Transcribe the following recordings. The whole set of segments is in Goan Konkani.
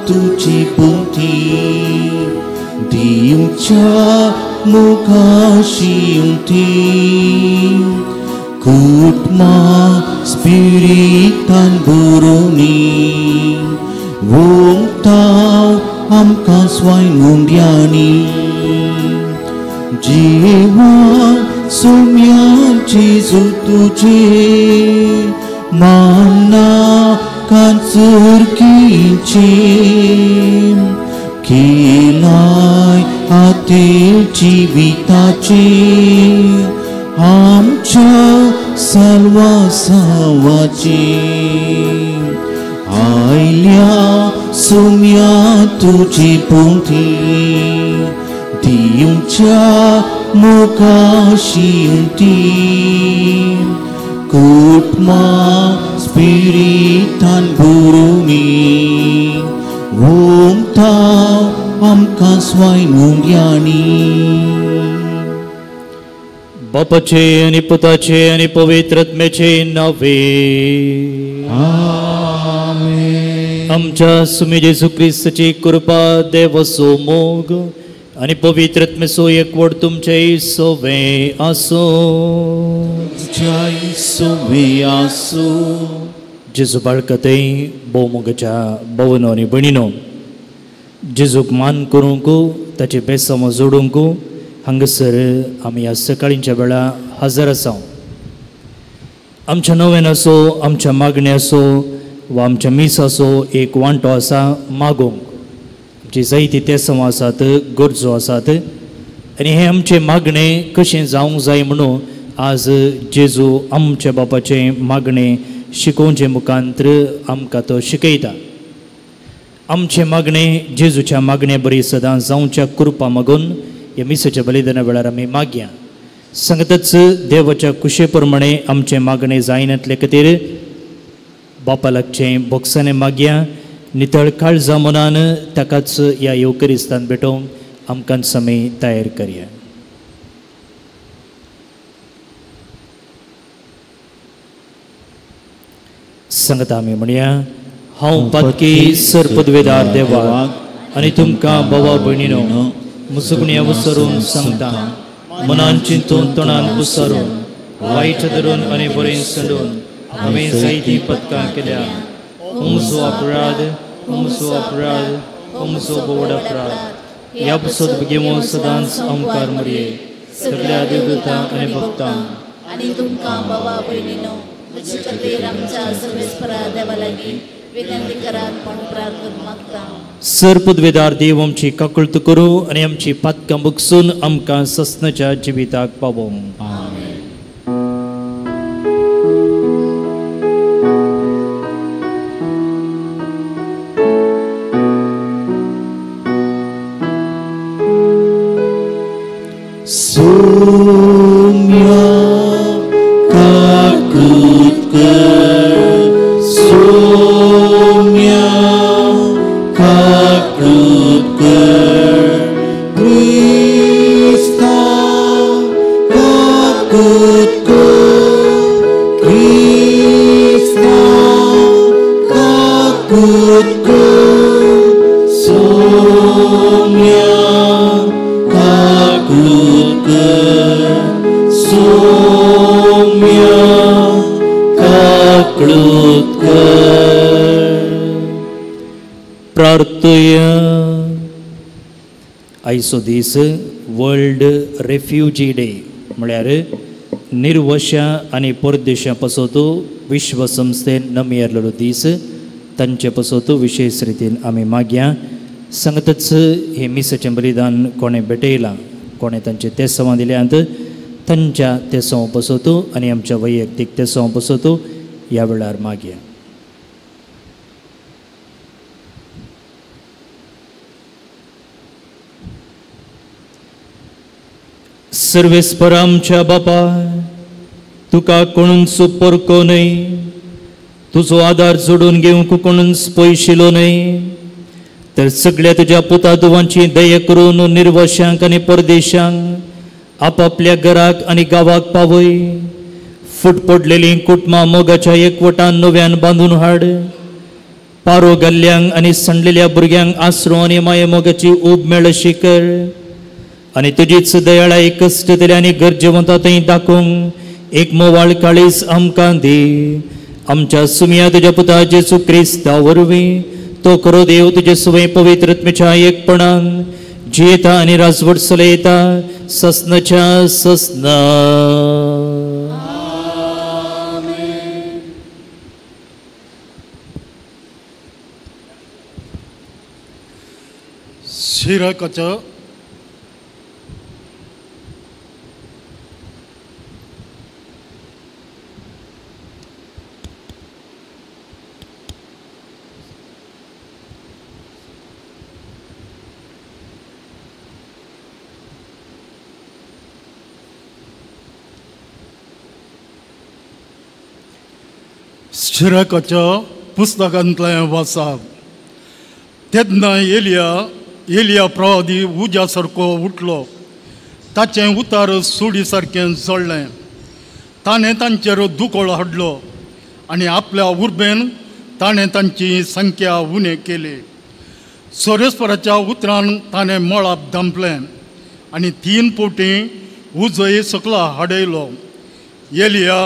तुझे भोंवती दिवच्या मुखाशी कुटमा स्पिरितान भरून वोंगताव आमकां स्वाय मुंड्यांनी जिवा सोम्या जेजू तुझे मान्ना कांचुरकीचे केलाय आते जिविताचे आमच्या साल्वासावाचे आयल्या सोम्या तुझे भोंवती दिवच्या मुखाशी कुटमा स्पिरितान भरून वोंगताव आमकां स्वाय मुंड्यांनी. बापाचे आनी पुताचे आनी पवित्र आत्म्याचे नावे आमेन. आमच्या सुमी जेजू क्रिस्ताची कृपा, देवाचो मोग आनी पवित्र आत्म्याचो एकवट तुमचे सवे आसूं. सवे आसूं. जेजू बाळकते भोवमोगाच्या भवनो आनी भयणीनो, जेजूक मान करूंक ताचे बेसांव जोडूंक हांगासर आमी ह्या सकाळींच्या वेळा हजर आसा. आमच्या नव्यानाचो, आमच्या मागण्याचो वा आमच्या मिसाचो एक वांटो आसा मागूंक. आमची जायती तेसांव आसात, गरजो आसात आनी हें आमचें मागणें कशें जावंक जाय म्हणून आज जेजू आमच्या बापाचें मागणें शिकोवचें मुखांत्र आमकां तो शिकयता. आमचें मागणें जेजूच्या मागणे बरी सदां जावच्या कृपा मागून ह्या मिसाच्या बलिदाना वेळार आमी मागया. सांगतच देवाच्या कुशे प्रमाणे आमचें मागणें जायनातले खातीर बापा लागचें बोक्साने मागया. नितळ काळजा मनान ताकाच ह्या येवकरिस्तान भेटोवंक आमकां आमी तयार करया. सांगता आमी म्हणया, हांव पातकी सरपदवेदार देवाक आनी तुमकां भावा भयणीनो मुसुगण्या उसरून सांगता, मनान चिंतून तोंडान उसरून वायट धरून आनी बरें सांडून हांवें जायतीं पदकां केल्या. उमजो अपराध, उमजो अपराध, उमजो बोड अपराध. ह्या पसत भुरगें सदांच आमकार मरये सगळ्या देवदूतां आनी भक्तांक आनी तुमकां भावा भयणीनो म्हजे खातीर आमच्या सर्वेस्परा देवा लागीं विनंती करात म्हूण प्रार्थना मागता. सर पदवेदार देव आमची काकुळट करूं आनी आमची पातकां बगसून आमकां ससनाच्या जिविताक पावोवं. सोम्या काकुळट कर, सोम्या काकुळट कर, क्रिस्ता काकुळट कर, क्रिस्ता काकुळट कर, सोम्या काकुळट कर, सोम्या काकुळट कर. प्रार्थया. आयचो दीस वर्ल्ड रेफ्युजी डे म्हळ्यार निर्वश्या आनी परदेशा पासत विश्वसंस्थेन नमियरलेलो दीस. तांचे पासत विशेष रितीन आमी मागया. सांगतच हें मिसाचें बलिदान कोणें भेटयलां, कोणें तांचें तेसांवां दिल्यांत, तांच्या तेसांव पासत आनी आमच्या वैयक्तीक तेसांव पासत ह्या वेळार मागया. सर्वेस्पर आमच्या बापा, तुका कोणूच परको न्हय, तुजो आदार जोडून घेवंक कोणूच पयशिलो न्हय, तर सगळ्या तुज्या पुता दुवांची दया करून निर्वशांक आनी परदेशांक आपापल्या घराक आनी गांवाक पावय. फूट पडलेलीं कुटुंबां मोगाच्या एकवटान नव्यान बांदून हाड. पारो घाल्ल्यांक आनी सांडलेल्या भुरग्यांक आसरो आनी मायेमोगाची ऊब मेळशी कर आनी तुजीच दयाळाय कश्ट दिले आनी गरजेवंता थंय दाखोवंक एक मोवाळ काळीज आमकां दी. आमच्या सुमया तुज्या पुता जेजू क्रिस्ता वरवीं तो खरो देव तुजे सुवे पवित्र आत्म्याच्या एकपणान जियेता आनी राजवट चलयता ससनाच्या ससना. शिराकाच्या शिराकाच्या पुस्तकांतलें वाचप. तेन्ना एलिया प्रवादी उज्या सारको उठलो, ताचें उतार सुडी सारकें जळ्ळें. ताणें तांचेर दुकळ हाडलो आनी आपल्या उर्बेन ताणें तांची संख्या उणें केली. सोरेस्वराच्या उतरान ताणें मळाप धांपलें आनी 3 फावटी उजोय सकला हाडयलो. एलिया,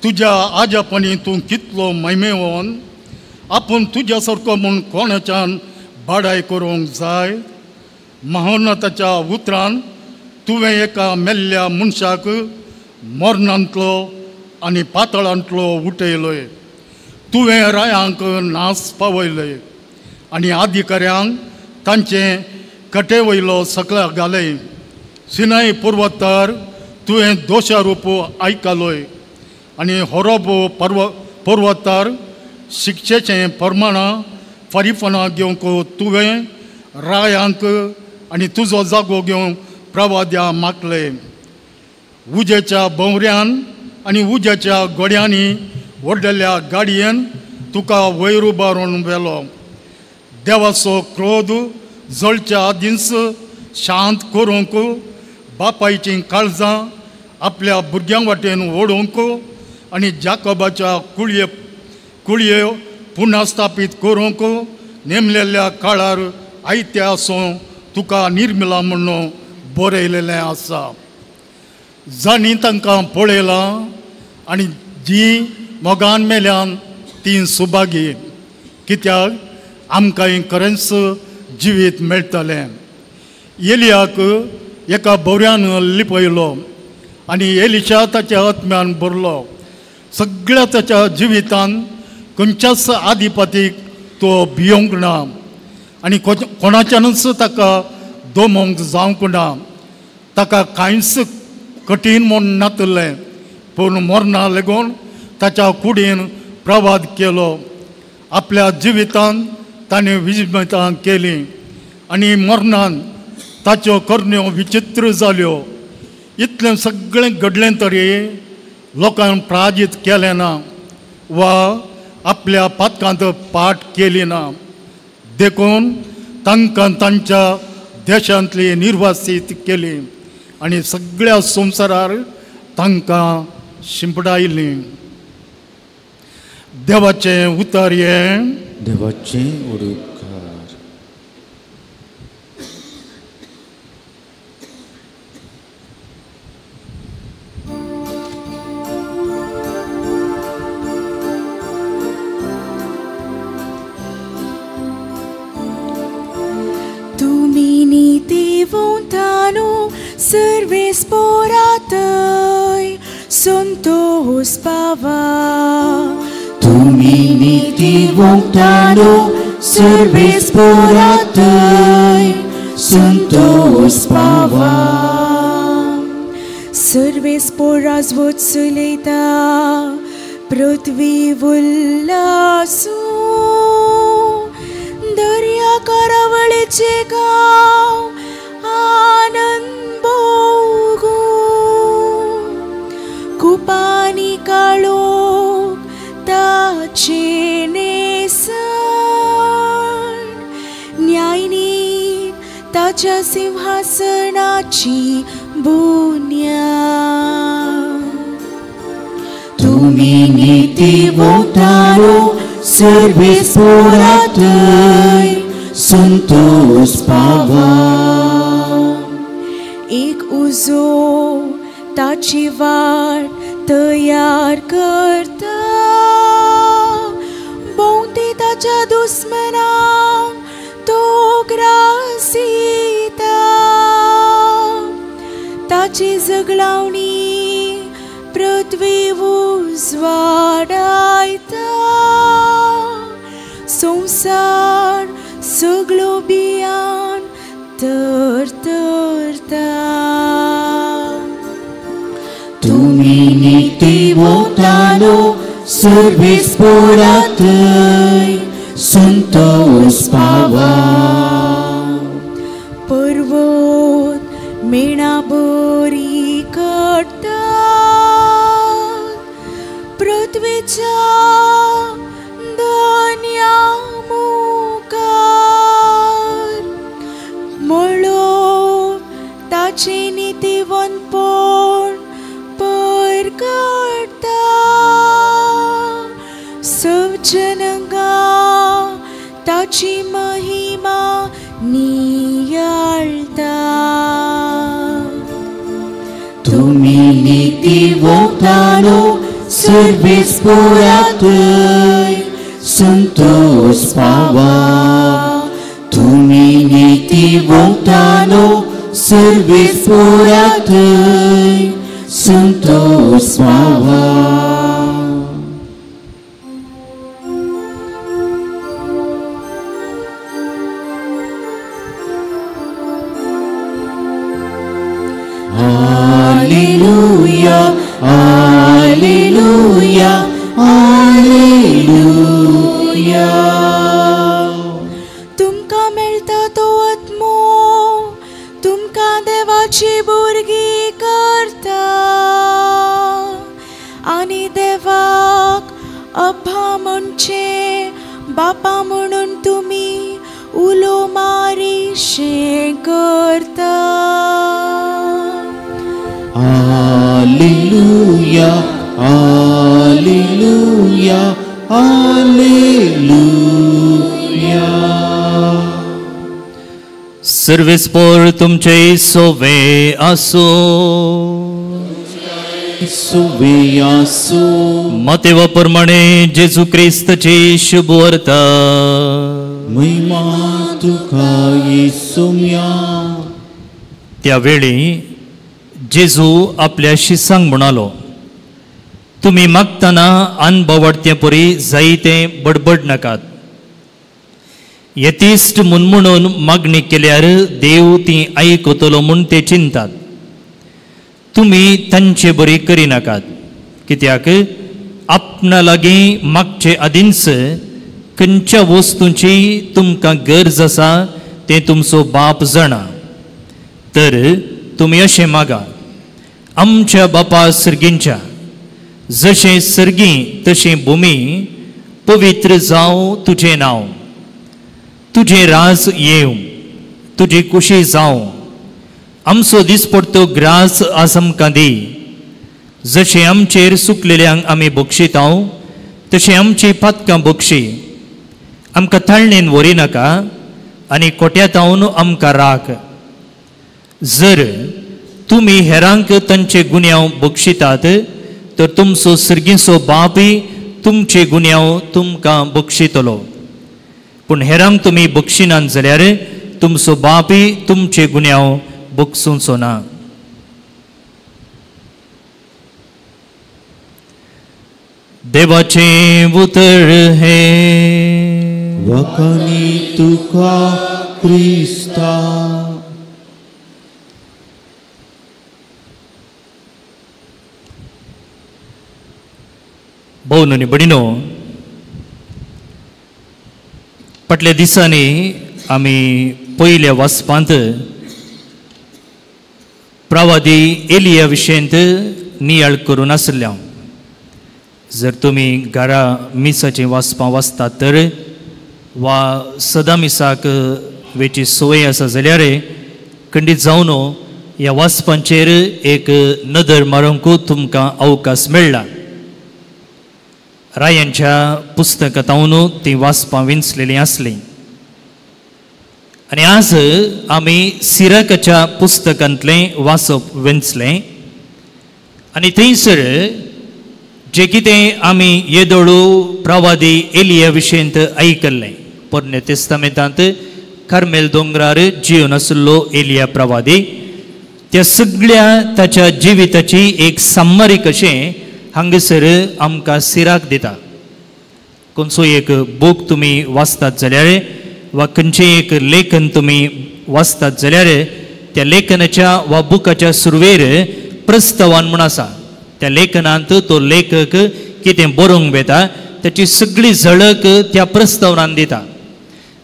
तुज्या आज्यापणी तूं कितलो महिमेवन, आपूण तुज्या सारको म्हूण कोणाच्यान बाडाय करूंक जाय? महोन्नताच्या उतरान तुवें एका मेल्ल्या मनशाक मरणांतलो आनी पातळांतलो उठयलोय. तुवें रायांक नास पावयलोय आनी अधिकाऱ्यांक तांचे कटे वयलो सकला घालय. सिनाय पर्वतार तुवें दोशारूप आयकलोय आनी होरोब पर्वतार शिक्षेचें प्रमाणां फारीफणां घेवंक तुवें रायांक आनी तुजो जागो घेवंक प्रवाद्या मागले. उज्याच्या भोंवऱ्यान आनी उज्याच्या गोड्यांनी व्हडल्या गाडयेन तुका वयर उबारून व्हेलो. देवाचो क्रोध जळच्या आदींच शांत करूंक, बापायचीं काळजां आपल्या भुरग्यां वाटेन ओडूंक आनी जाकोबाच्या कुळये पुनर्स्थापीत करूंक नेमलेल्या काळार आयते आसूं तुका निर्मिला म्हणून बरयलेलें आसा. जांणी तांकां पळयलां आनी जीं मोगान मेल्यान तीं सुभागी, कित्याक आमकां खरेंच जिवीत मेळटलें. एलियाक एका बोऱ्यान लिपयलो आनी एलिशा ताच्या आत्म्यान भरलो. सगळ्या ताच्या जिवितान खंयच्याच आधिपतीक तो भियोंक ना आनी कोणाच्यानूच ताका दमोवंक जावंक ना. ताका कांयच कठीण म्हूण नातलें, पूण मरणा लागून ताच्या कुडीन प्रवाद केलो. आपल्या जिवितान ताणें विजमतां केलीं आनी मरणान ताच्यो करण्यो विचित्र जाल्यो. इतलें सगळें घडलें तरी लोकांक प्राजीत केलें ना वा आपल्या पातकांत पाठ केली ना. देखून तांकां तांच्या देशांतली निर्वासीत केली आनी सगळ्या संवसारार तांकां शिंपडायलीं. देवाचें उतर हें, देवाचें उडकार. Serves poratay santos pava. Tumi nitivontano serves poratay santos pava. Serves poras votsuleta prithvi vullasu darya karavaleche gaon आनंद भोगू. कुपानी काळोख ताचे नेसण, न्यायनीत ताच्या सिंहासनाची बुन्याद. तुमी नीतिवंतानो सर्वेस्पोरातय संतोष पावा. एक उजो ताची वाट तयार करता, भोंवती ताच्या दुस्मनांक तो ग्रासिता. ताची जगलावणी पृथ्वी उजवाडायता, संवसार सगळो बियान तर तरता. तुमी नीतिवंतानो सर्वेस्पोरातय संतोष पावा. पर्वत मेणा बरी करता, पृथ्वीच्या धन्या मुखार मळो ताचे नीतिवंतपण परगटता. सवजनंगा ताची महिमा नियाळता. तुमी नीतिवंतानो सर्वेस्पोरातय संतोष पावा. तुमी नीतिवंतानो सर्वेस्पोरातय संतोष पावा. Alleluia, alleluia, alleluia. तुमकां मेळटा तो आत्मो तुमकां देवाची भुरगीं करता आनी देवाक अब्बा म्हणचे बापा म्हणून तुमी उलो मारिशें करता. Alleluia, alleluia, alleluia. सर्वेस्पोर तुमचे सोवे आसो. सोवे आसो. मतेवा प्रमाणे जेजू क्रिस्तची शुभवार्ता. महिमा तुका येसुम्या. त्यावेळी जेजू आपल्या शिसांक म्हणालो, तुमी मागतना अनबवडते परी जायते बडबड नाकात. येतिश्ट मुनमुणून मागणी केल्यार देव ती आयकतलो म्हूण ते चिंतात. तुमी तांचे बरी करिनाकात, कित्याक आपणा लागीं मागचे आदींच खंयच्या वस्तूंची तुमकां गरज आसा तें तुमचो बाप जाणा. तर तुमी अशें मागा, आमच्या बापा सर्गींच्या, जशें सर्गी तशें भुमी, पवित्र जावं तुजें नांव, तुजें राज येवं, तुजी कुशी जावं, आमचो दिसपडतो ग्रास आज आमकां दी, जशें आमचेर सुकलेल्यांक आमी बक्षितांव तशें आमची पातकां बक्षी, आमकां ताळणेन व्हरी नाका आनी कोट्यातावन आमकां राख. जर तुमी हेरांक तांचे गुन्यांव बक्षितात तर तुमचो सर्गीचो बापूय तुमचे गुन्यांव तुमकां बक्षितलो. पूण हेरांक तुमी बक्षिनात जाल्यार तुमचो बापूय तुमचे गुन्यांव बक्षुचो ना. देवाचें उतर हें. वखणी तुका क्रिस्ता. भोव आनी भयणीनो, फाटल्या दिसांनी आमी पयल्या वाचपांत प्रवादी एलिया विशयंत नियाळ करून आसल्या. जर तुमी घरा मिसाचें वाचपां वाचतात तर वा सदां मिसाक वेची संवय आसा जाल्यार खंडीत जावन ह्या वाचपांचेर एक नदर मारूंक तुमकां अवकाश मेळ्ळा. रायांच्या पुस्तकांतून ती वाचपां विंचलेली आसली आनी आज आमी सिराकाच्या पुस्तकांतलें वाचप विंचलें आनी थंयसर जें कितें आमी येदोळू प्रवादी एलिया विशयंत आयकल्लें. पोरण्या तेस्तामेंतांत कार्मेल दोंगरार जिवन आशिल्लो एलिया प्रवादी त्या सगळ्या ताच्या जिविताची एक समरी कशें हांगासर आमकां सिराक दिता. खंयचो एक बूक तुमी वाचतात जाल्यार वा खंयचें एक लेखन तुमी वाचतात जाल्यार त्या लेखनाच्या वा बुकाच्या सुरवेर प्रस्तावन म्हूण आसा. त्या लेखनांत तो लेखक कितें बरोवंक वेता ताची सगळी झळक त्या प्रस्तावनान दिता.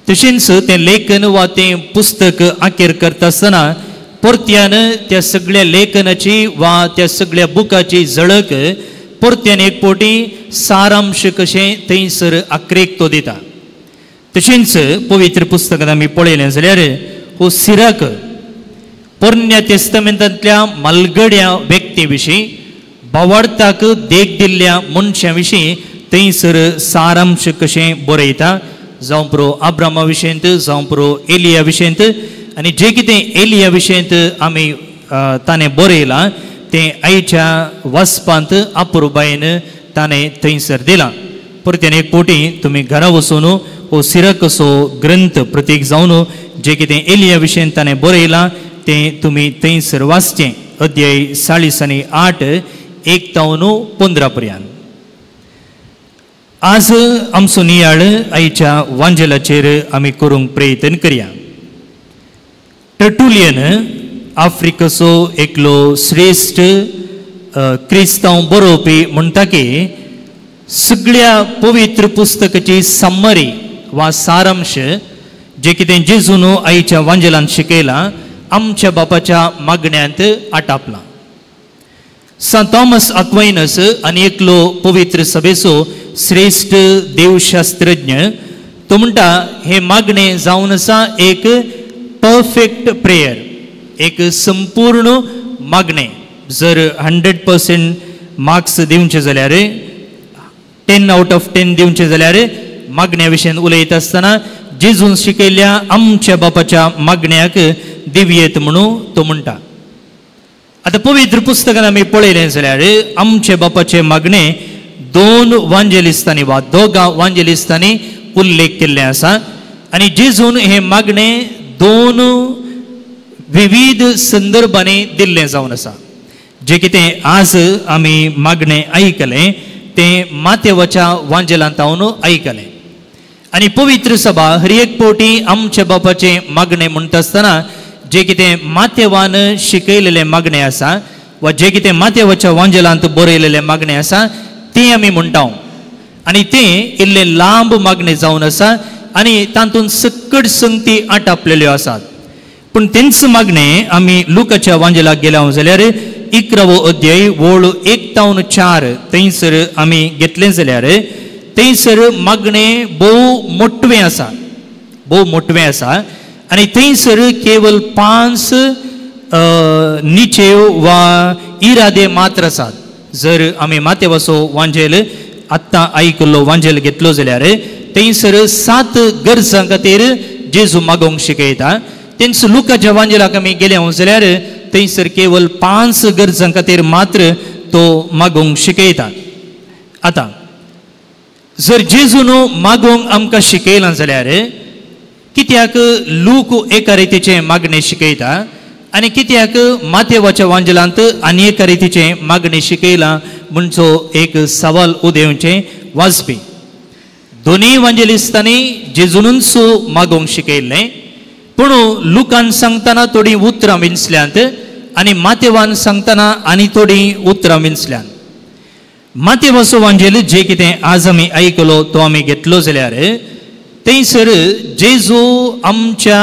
तशेंच तें लेखन वा तें पुस्तक आखेर करता आसतना परत्यान त्या सगळ्या लेखनाची वा त्या सगळ्या बुकाची झळक परत्यान एक फावटी सारांश कशें थंयसर आखरेक तो दिता. तशेंच पवित्र पुस्तकांत आमी पळयलें जाल्यार हो सिराक पोरण्या तेस्तामेंतांतल्या मालगड्या व्यक्ती विशीं भावार्थाक देख दिल्ल्या मनशां विशीं थंयसर सारांश कशें बरयता. जावं पुरो आब्रामा विशयंत, जावं पुरो एलिया विशयंत आनी जें कितें एलिया विशयंत आमी ताणें बरयलां तें आयच्या वाचपांत अपुरबायेन ताणें थंयसर दिलां. परत्यान एक फावटी तुमी घरा वचून हो सिराकसो ग्रंथ प्रतीक जावन जें कितें एलिया विशयंत ताणें बरयलां तें तुमी थंयसर वाचचें. अध्याय 40 आनी 8 1 तावन 15 पर्यंत. आज आमचो नियाळ आयच्या वांजेलाचेर आमी करूंक प्रयत्न करया. टर्टुलियन आफ्रिकेचो एकलो श्रेश्ठ क्रिस्तांव बरोवपी म्हणटा की सगळ्या पवित्र पुस्तकाची समरी वा सारांश जे कितें जेजून आयच्या वांजेलान शिकयलां आमच्या बापाच्या मागण्यांत आटापलां. सांत थॉमस अक्वायनस आनी एकलो पवित्र सभेचो श्रेश्ठ देवशास्त्रज्ञ तो म्हणटा हें मागणें जावन आसा एक परफेक्ट प्रेयर, एक संपूर्ण मागणें. जर 100% मार्क्स दिवचे जाल्यार 10 आउट ऑफ 10 दिवचे जाल्यार मागण्या विशयन उलयता आसतना जेजून शिकयल्ल्या आमच्या बापाच्या मागण्याक दिवयेत म्हणून तो म्हणटा. आतां पवित्र पुस्तकान आमी पळयलें जाल्यार आमचे बापाचे मागणें 2 वांजेलिस्तांनी वा 2 वांजेलिस्तांनी उल्लेख केल्ले आसा आनी जेजून हें मागणें 2 विविध संदर्भांनी दिल्लें जावन आसा. जें कितें आज आमी मागणें आयकलें तें मातेवाच्या वांजेलांत हांव आयकलें आनी पवित्र सभा हर एक फावटी आमच्या बापाचें मागणें म्हणटा आसतना जें कितें मातेवान शिकयलेलें मागणें आसा वा जें कितें मातेवाच्या वांजेलांत बरयलेलें मागणें आसा तें आमी म्हणटा आनी तें इल्लें लांब मागणें जावन आसा आनी तातूंत सकट संगती आटापलेल्यो आसात. पूण तेंच मागणें आमी लुकाच्या वांजेलाक गेल्या जाल्यार 11वो अध्याय वोळ 1 तावन 4 थंयसर आमी घेतलें जाल्यार थंयसर मागणें भोव मोटवें आसा, भोव मोटवें आसा आनी थंयसर केवल 5 निचेव वा इरादे मात्र आसात. जर आमी मातेवाचो वांजेल आत्तां आयकल्लो वांजेल घेतलो जाल्यार थंयसर 7 गरजां खातीर जेजू मागोवंक शिकयता. तेंच लुकाच्या वांजेलाक आमी गेले जाल्यार थंयसर केवल 5 गरजां खातीर मात्र तो मागोवंक शिकयता. आतां जर जेजून मागोवंक आमकां शिकयलां जाल्यार कित्याक लूक एका रितीचें मागणें शिकयता आनी कित्याक मातेवाच्या वांजेलांत आनी एका रितीचें मागणें शिकयलां म्हणचो एक सवाल उदेवचें वाजपी. दोनूय वांजेलिस्तांनी जेजूनूच मागोवंक शिकयल्लें, पूण लुकान सांगतना थोडीं उतरां विंचल्यांत आनी मातेवान सांगतना आनी थोडीं उतरां विंचल्यांत. मातेवाचो वांजेल जें कितें आज आमी आयकलो तो आमी घेतलो जाल्यार थंयसर जेजू आमच्या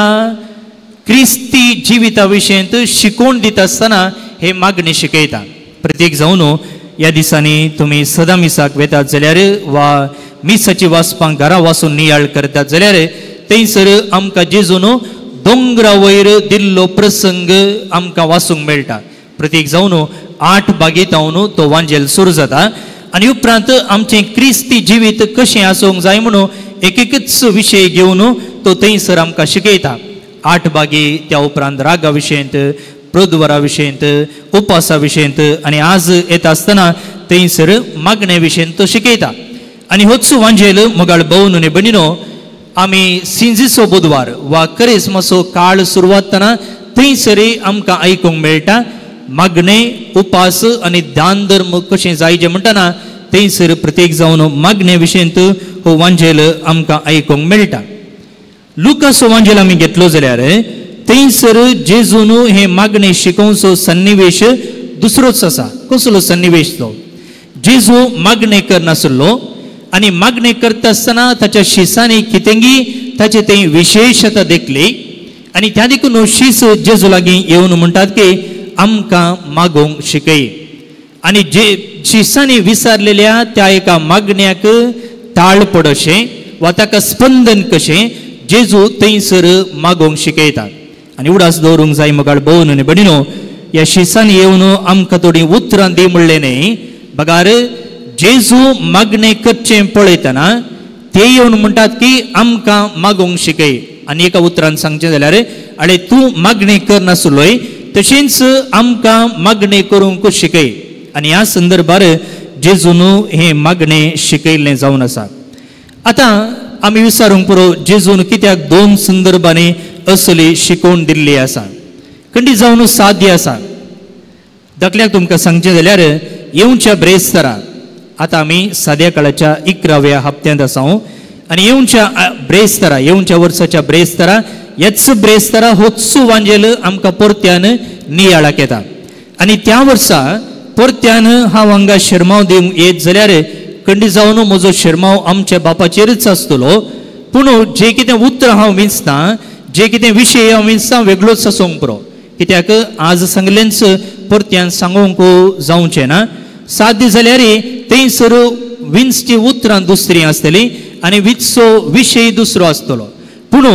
क्रिस्ती जिविता विशयंत शिकोवन दिता आसतना हे मागणी शिकयता. प्रत्येक जावन ह्या दिसांनी तुमी सदां मिसाक वेतात जाल्यार वा मिसाची वाचपांक घरा वाचून नियाळ करतात जाल्यार थंयसर आमकां जेजून दोंगरा वयर दिल्लो प्रसंग आमकां वाचूंक मेळटा. प्रत्येक जावन 8 बागेतावन तो वांजेल सुरू जाता आनी उपरांत आमचें क्रिस्ती जिवीत कशें आसूंक जाय म्हणून एक एकच विशय घेवन तो थंयसर आमकां शिकयता. 8 भागी त्या उपरांत रागा विशयंत, प्रद्वरा विशयंत, उपासा विशयंत आनी आज येता आसतना थंयसर मागणे विशयंत तो शिकयता. आनी होच वांजेल मोगाळ भोवन आनी भयणीनो आमी सिंजीचो बुधवार वा करेस्माचो काळ सुरवातना थंयसरय आमकां आयकूंक मेळटा मागणे, उपास आनी दान धर्म कशें जायचे म्हणटना थंयसर प्रत्येक जावन मागणे विशयंत हो वांजेल आमकां आयकूंक मेळटा. लुकासो वांजेल आमी घेतलो जाल्यार थंयसर जेजून हे मागणे शिकोवचो सन्निवेश दुसरोच आसा. कसलो सन्निवेश तो? जेजू मागणे करनासलो आनी मागणे करता आसतना ताच्या शिसांनी कितेंगी ताचे थंय विशेशता देखली आनी त्या देखून शीस जेजू लागीं येवन म्हणटात की आमकां मागोवंक शिकय. आनी जे शिसांनी विसारलेल्या त्या एका मागण्याक ताळ पडशें वा ताका स्पंदन कशें जेजू थंयसर मागोवंक शिकयता. आनी उडास दवरूंक जाय मोगाळ भोवन आनी भयणीनो, ह्या शिसांनी येवन आमकां थोडीं उतरां दी म्हणलें न्ही, बगार जेजू मागणें करचें पळयतना ते येवन म्हणटात की आमकां मागोवंक शिकय. आनी एका उतरान सांगचें जाल्यार आरे तूं मागणें करनासलोय तशेंच आमकां मागणें करूंक शिकय. आनी ह्या संदर्भार जेजून हें मागणें शिकयल्लें जावन आसा. आतां आमी विचारूंक पुरो जेजून कित्याक 2 संदर्भांनी असली शिकोवन दिल्ली आसा? खंडी जावन साध्य आसा. धाकल्याक तुमकां सांगचें जाल्यार येवच्या ब्रेस्तारा, आतां आमी साद्या काळाच्या 11व्या हप्त्यांत आसा आनी येवच्या ब्रेस्तारा, येवच्या वर्साच्या ब्रेस्तारा, ह्याच ब्रेस्तारा होच वांजेल आमकां परत्यान नियाळाक येता. आनी त्या वर्सा परत्यान हांव हांगा शेरमांव दिवंक येत जाल्यार खंडी जावन म्हजो शेरमांव आमच्या बापाचेरच आसतलो, पूण जे कितें उतरां हांव विंचता, जे कितें विशय हांव विंचता वेगळोच आसूंक पुरो. कित्याक आज सांगलेंच परत्यान सांगूंक जावचें ना. साध्य जाल्यार थंयसर विंचची उतरां दुसरीं आसतलीं आनी विंचचो विशय दुसरो आसतलो, पूण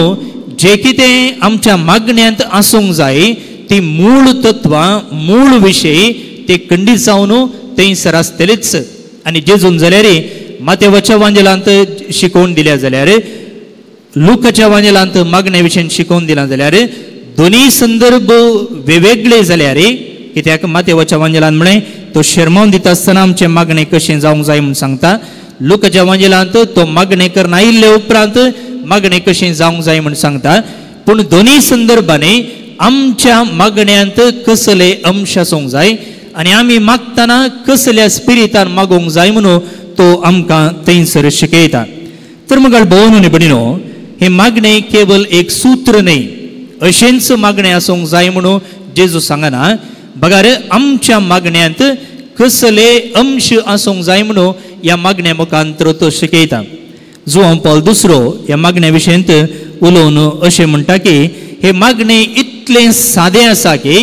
जे कितें आमच्या मागण्यांत आसूंक जाय ती मूळ तत्वां, मूळ विशय ते खंडीत जावन थंयसर आसतलेच. आनी जेजून जाल्यार मातेवाच्या वांजेलांत शिकोवन दिल्या जाल्यार, लुकाच्या वांजेलांत मागण्या विशयन शिकोवन दिला जाल्यार दोनूय संदर्भ वेगवेगळे जाल्यार, कित्याक मातेवाच्या वांजेलांत म्हळें तो शेरमांव दिता आसतना आमचें मागणें कशें जावंक जाय म्हूण सांगता, लुकाच्या वांजेलांत तो मागणें करून आयिल्ले उपरांत मागणें कशें जावंक जाय म्हूण सांगता. पूण दोनूय संदर्भांनी आमच्या मागण्यांत कसले अंश आसूंक जाय आनी आमी मागतना कसल्या स्पिरितान मागोवंक जाय म्हणून तो आमकां थंयसर शिकयता. तर मग भोवन आनी भयणीनो, हें मागणें केवल एक सूत्र न्हय, अशेंच मागणें आसूंक जाय म्हणून जेजू सांगना, बगार आमच्या मागण्यांत कसले अंश आसूंक जाय म्हणून ह्या मागण्या मुखांतर तो शिकयता. जुआंव पावल दुसरो ह्या मागण्या विशयंत उलोवन अशें म्हणटा की हे मागणें इतलें सादें आसा की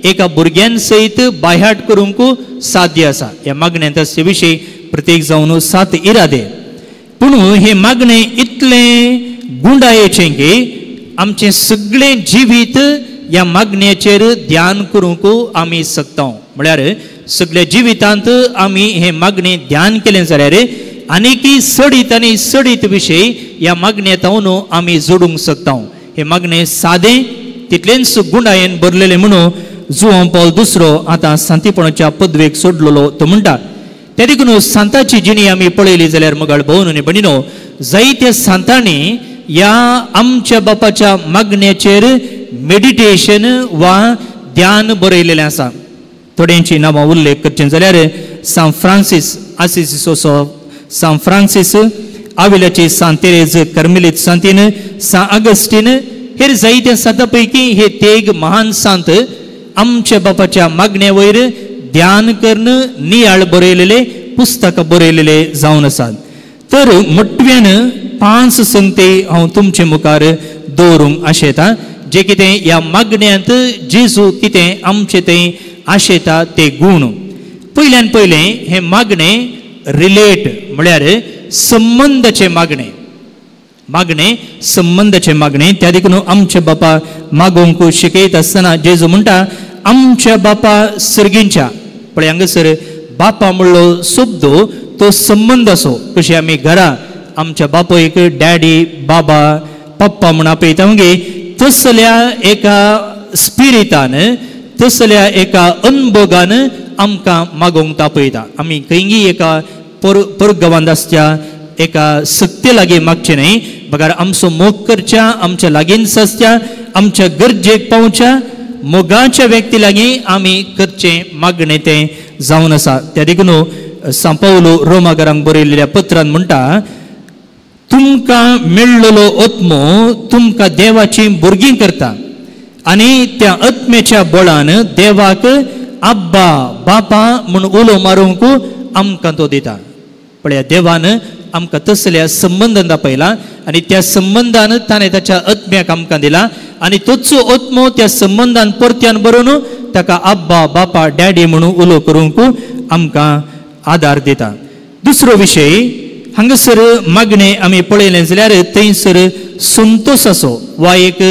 एका भुरग्यान सयत बायहाट करूंक साध्य आसा. ह्या मागण्यांत आसचे विशय प्रत्येक जावन 7 इरादे, पूण हें मागणें इतलें गुंडायेचें की आमचें सगळें जिवीत ह्या मागण्याचेर ध्यान करूंक आमी शकता. म्हळ्यार सगळ्या जिवितांत आमी हें मागणें ध्यान केलें जाल्यार आनीकय सडीत आनी सडीत विशय ह्या मागण्यांत आमी जोडूंक शकता. हें मागणें सादें तितलेंच गुंडायेन भरलेलें म्हणून जुआंव पावल दुसरो आतां सांतीपणाच्या पदवेक सोडलेलो तो म्हणटा. त्या देखून सांताची जिणी आमी पळयली जाल्यार मगाळ भोवन आनी भयणीनो, जायत्या सांतांनी ह्या आमच्या बापाच्या मागण्याचेर मेडिटेशन वा ध्यान बरयलेलें आसा. थोड्यांची नांवां उल्लेख करचें जाल्यार सांत फ्रांसीस आसिसीचो सांत फ्रांसीस, आविलाची सांत तेरेज, कर्मेलीत सांतीन, सांत आगस्टीन, हेर जायत्या सांतां पैकी हे तेग महान सांत आमच्या बापाच्या मागण्या वयर ध्यान करून नियाळ बरयलेले पुस्तकां बरयलेले जावन आसात. तर मटव्यान 5 संगते हांव तुमचे मुखार दवरूंक आशेता, जे कितें ह्या मागण्यांत जेजू कितें आमचे थंय आशेता ते गूण. पयल्यान पयलें हें मागणें रिलेट म्हळ्यार संबंदाचें मागणें, मागणें संबंदाचें मागणें. त्या देखून आमचे बापा मागोवंक शिकयत आसतना जेजू म्हणटा आमच्या बापा सर्गींच्या, पळय हांगासर बापा म्हणलो शब्द तो संबंद असो कशी आमी घरा आमच्या बापूयक डॅडी बाबा पप्पा म्हूण आपयता मगे तसल्या एका स्पिरितान तसल्या एका अनभोगान आमकां मागोवंक तापयता. आमी खंयी एका परगांवांत आसच्या एका सक्ते लागीं मागचें न्हय, बगर आमचो मोग करच्या, आमच्या लागींच आसच्या, आमच्या गरजेक पावच्या मोगाच्या व्यक्ती लागीं आमी करचें मागणें तें जावन आसा. त्या देखून सांपावलो रोमाकारांक बरयल्ल्या पत्रान म्हणटा, तुमकां मेळ्ळलो आत्मो तुमकां देवाची भुरगीं करता आनी त्या आत्म्याच्या बळान देवाक आब्बा बापा म्हूण उलो मारूंक आमकां तो दिता. पळया देवान आमकां तसल्या संबंदान दाखयला आनी त्या संबंदान ताणें ताच्या आत्म्याक आमकां दिला आनी तोच आत्मो त्या संबंदान परत्यान बरोवन ताका आब्बा बापा डॅडी म्हणून उलो करूंक आमकां आदार दिता. दुसरो विशय हांगासर मागणें आमी पळयलें जाल्यार थंयसर संतोसाचो वा एक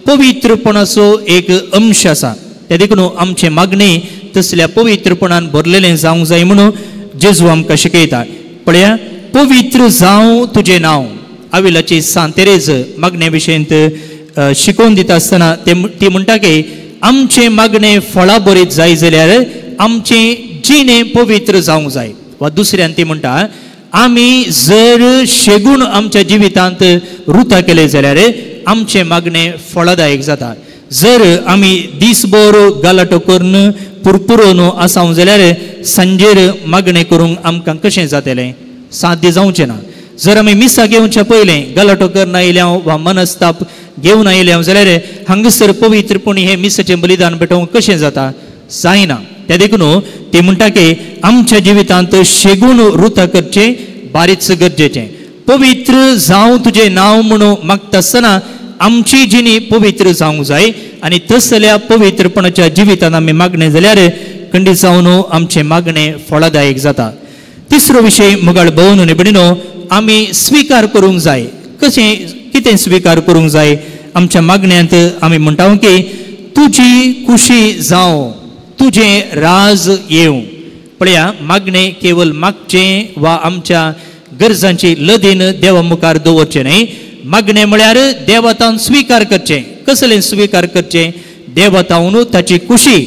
पवित्रपणाचो एक अंश आसा. त्या देखून आमचें मागणें तसल्या पवित्रपणान भरलेलें जावंक जाय म्हणून जेजू आमकां शिकयता. पळया, पवित्र जावं तुजें नांव आविलाची सांत तेरेज मागणे विशयंत शिकोवन दिता आसतना ती म्हणटा की आमचें मागणें फळां बरीत जाय जाल्यार आमचें जिणें पवित्र जावंक जाय. वा दुसऱ्यान ती म्हणटा आमी जर शेगूण आमच्या जिवितांत रुता केले जाल्यार आमचें मागणें फळदायक जाता. जर आमी दीसभर गलाटो करून पुरपुरोन आसाव जाल्यार सांजेर मागणें करूंक आमकां कशें जातलें, साध्य जावचें ना. जर आमी मिसाक येवच्या पयलें गलाटो करून आयल्या वा मनस्ताप घेवन आयल्या जाल्यार हांगासर पवित्रपणी हें मिसाचें बलिदान भेटोवंक कशें जाता, जायना. त्या देखून ते म्हणटा की आमच्या जिवितांत शेगूण रुता करचें बारीच गरजेचें. पवित्र जावं तुजें नांव म्हणून मागता आसतना आमची जिणी पवित्र जावंक जाय आनी तसल्या पवित्रपणाच्या जिवितांत आमी मागणें जाल्यार खंडीत जावन आमचें मागणें फळदायक जाता. तिसरो विशय मुगाळ भोवन निबडिनो आमी स्विकार करूंक जाय. कशें कितें स्विकार करूंक जाय? आमच्या मागण्यांत आमी म्हणटा की तुजी खुशी जावं, तुजें राज येवं. पळया, मागणें केवल मागचें वा आमच्या गरजांची लदीन देवा मुखार दवरचें न्हय. मागणें म्हळ्यार देवातान स्विकार करचें. कसलें स्विकार करचें? देवातावन ताची खुशी,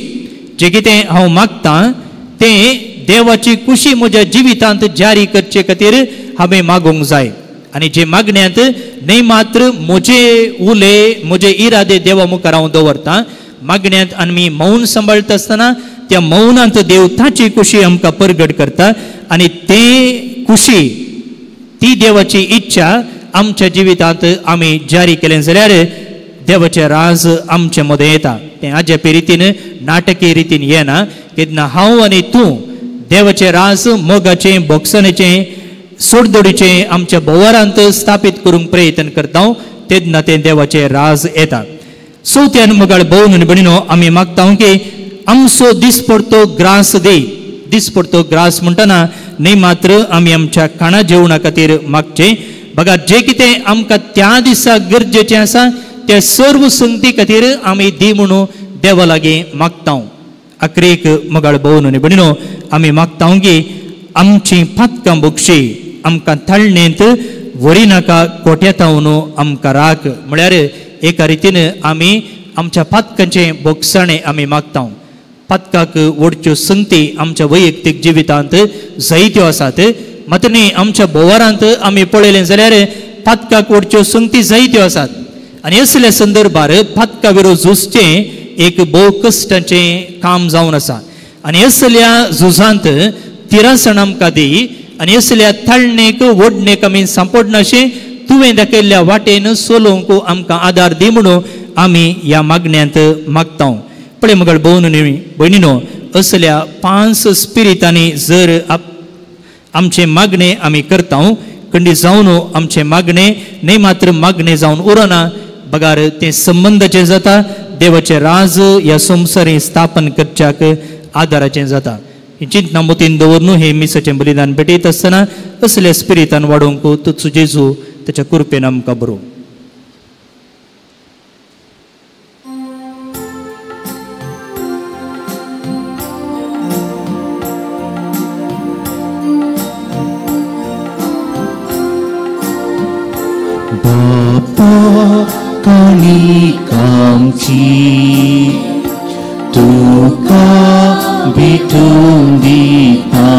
जें कितें हांव मागतां तें देवाची खुशी म्हज्या जिवितांत जारी करचे खातीर हांवें मागूंक जाय. आनी जे मागण्यांत न्हय मात्र म्हजे उले म्हजे इरादे देवा मुखार हांव दवरतां, मागण्यांत आमी मौन सांबाळटा आसतना त्या मौनांत देव ताची खुशी आमकां परगट करता आनी ते खुशी ती देवाची इच्छा आमच्या जिवितांत आमी जारी केलें जाल्यार देवाचें राज आमचे मदें येता. तें आजेपी रितीन नाटकी रितीन येना. केन्ना हांव आनी तूं देवाचें राज मोगाचें बोगसणेचें सोडदोडीचें आमच्या भोंवरांत स्थापीत करूंक प्रयत्न करता तेन्ना तें देवाचें राज येता. चवथ्यान मुगाळ भोवन भयणीनो आमी मागता की आमचो दिसपडतो ग्रास दी. दिसपडतो ग्रास म्हणटना न्हय मात्र आमी आमच्या खाणा जेवणा खातीर मागचें, बघा जे कितें आमकां त्या दिसा गरजेचें आसा त्या सर्व संगती खातीर आमी दी म्हणून देवा लागीं मागता. आखरेक मुगाळ भोवन भयणीनो आमी मागता की आमची पातकां भोगशी, आमकां थाळणेंत व्हरी नाका, कोट्यातावन आमकां राख. म्हळ्यार एका रितीन आमी आमच्या पातकांचें भोगसाणें आमी मागता. पातकाक ओडच्यो संगती आमच्या वैयक्तीक जिवितांत जायत्यो आसात, मात्र न्ही आमच्या भोंवरांत आमी पळयलें जाल्यार पातकाक ओडच्यो संगती जायत्यो आसात. आनी असल्या संदर्भार पातका विरोध झुजचें एक भोव कश्टाचें काम जावन आसा. आनी असल्या झुजांत तिरासण आमकां दी आनी असल्या थाळणेक ओडणेक आमी सांपडनाशें तुवें दाखयल्ल्या वाटेन चलोवंक आमकां आदार दी म्हणून आमी ह्या मागण्यांत मागता. पळय मगळ भोवन भयणीनो असल्या 5 स्पिरितांनी जर आमचें मागणें आमी करता खंडीत जावन आमचें मागणें न्हय मात्र मागणें जावन उरना, बगार तें संबंदाचें जाता, देवाचें राज ह्या संवसारी स्थापन करच्याक आदाराचें जाता. ही चिंतना मतीन दवरून हे मिसाचें बलिदान भेटयत आसतना असल्या स्पिरितान वाडोवंक तुजो जेजू ताच्या कृपेन आमकां बरोवं. काणिक आमची तुका भेटून दिता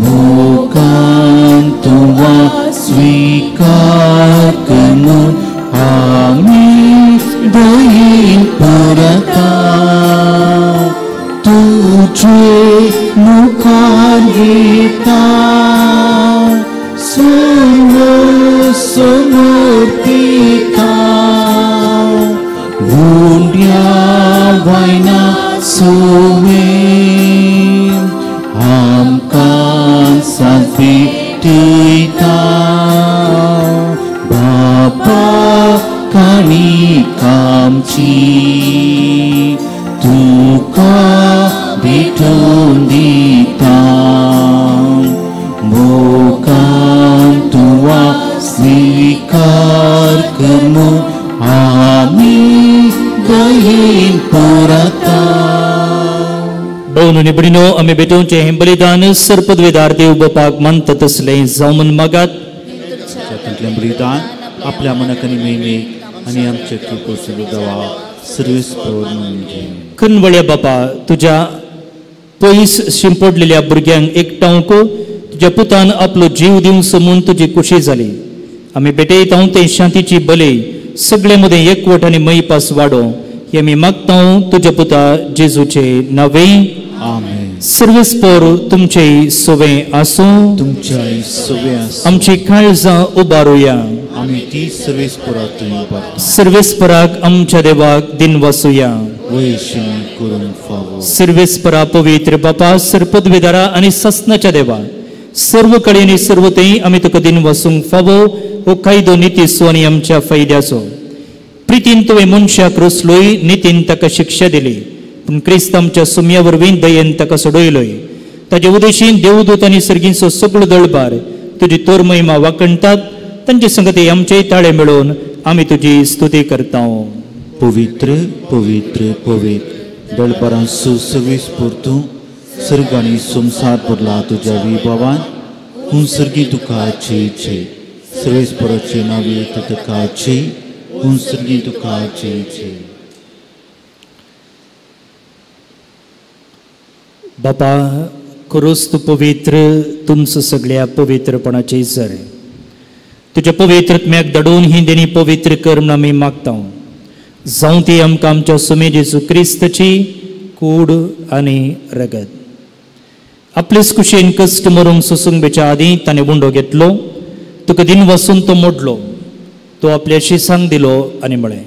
मोगान तुवा स्वीकार करून आमी दयेन परता तुझे मुखार येता सर्व समर्पिता उंड्या वायना सोवे आमकां साथ भेटयता बापा काणिक आमची तुका भेटून दिता मोगान तुवा स्वीकार करून आमी दयेन परता. भोवनुनी भयणीनो आमी भेटोवचें हें बलिदान सर्पद्वेदार देव बापाक मानता तसलें जावं म्हूण मागात. तातूंतलें बलिदान आपल्या मनाक आनी महिमेक आनी आमच्या कृपेचो देवा सर्वेस्पर म्हणून घे. कनवळ्या बापा तुज्या पयस शिंपडलेल्या भुरग्यांक एकठांवक तुज्या पुतान आपलो जीव दिवचो म्हूण तुजी खुशी जाली. आमी भेटयता ते शांतीची बले सगळे मदें एकवट आनी मयपास वाडो हे आमी मागता तुज्या पुता जेजूचे नावे. आमेन. सर्वेस्पर तुमचे सोवे आसूं. तुमच्याय सोवे आसूं. आमची काळजां उबारुया. आमी ती सर्वेस्पराक उबारता. सर्वेस्पराक आमच्या देवाक दिनवासुया. वयशी करून फावो. सर्वेस्परा पवित्र बापा सर्पद्वेदारा आनी सासनाच्या देवा सर्व कडेन सर्व थंय आमी तुका दिनवासूंक फावो हो कायदो नितीचो आनी आमच्या फायद्याचो. प्रितीन तुवें मनशाक रोसलोय नितीन ताका शिक्षा दिली पूण क्रिस्त आमच्या सुम्या वरवीं दयेन ताका सोडयलोय. ताजे उदेशीन देवदूत आनी सर्गींचो सगळो दळबार तुजी तोर महिमा वाखणटात. तांचे संगती आमचेय ताळे मेळोवन आमी तुजी स्तुती करता. पवित्र पवित्र पवित्र दळबारांचो सर्वेस्पर तूं सर्ग आनी संवसार भरला तुज्या विभावान. हूं सर्गी तुका जय जय. सर्वेस्पराचे नांवे तुका जय. हूं सर्गी तुका जय जय. बापा खरोच तूं पवित्र तुमचो सगळ्या पवित्रपणाचे सर तुज्या पवित्रत्म्याक धाडून ही देणी पवित्र कर म्हूण आमी मागता. जावं ती आमकां आमच्या सुमे जेजू क्रिस्ताची कूड आनी रगत. आपलेच कुशेन कश्ट मरूंक सोसूंक बेच्या आदीं ताणें उंडो घेतलो तुका दिन वसून तो मोडलो तो आपल्या शिसांक दिलो आनी म्हळें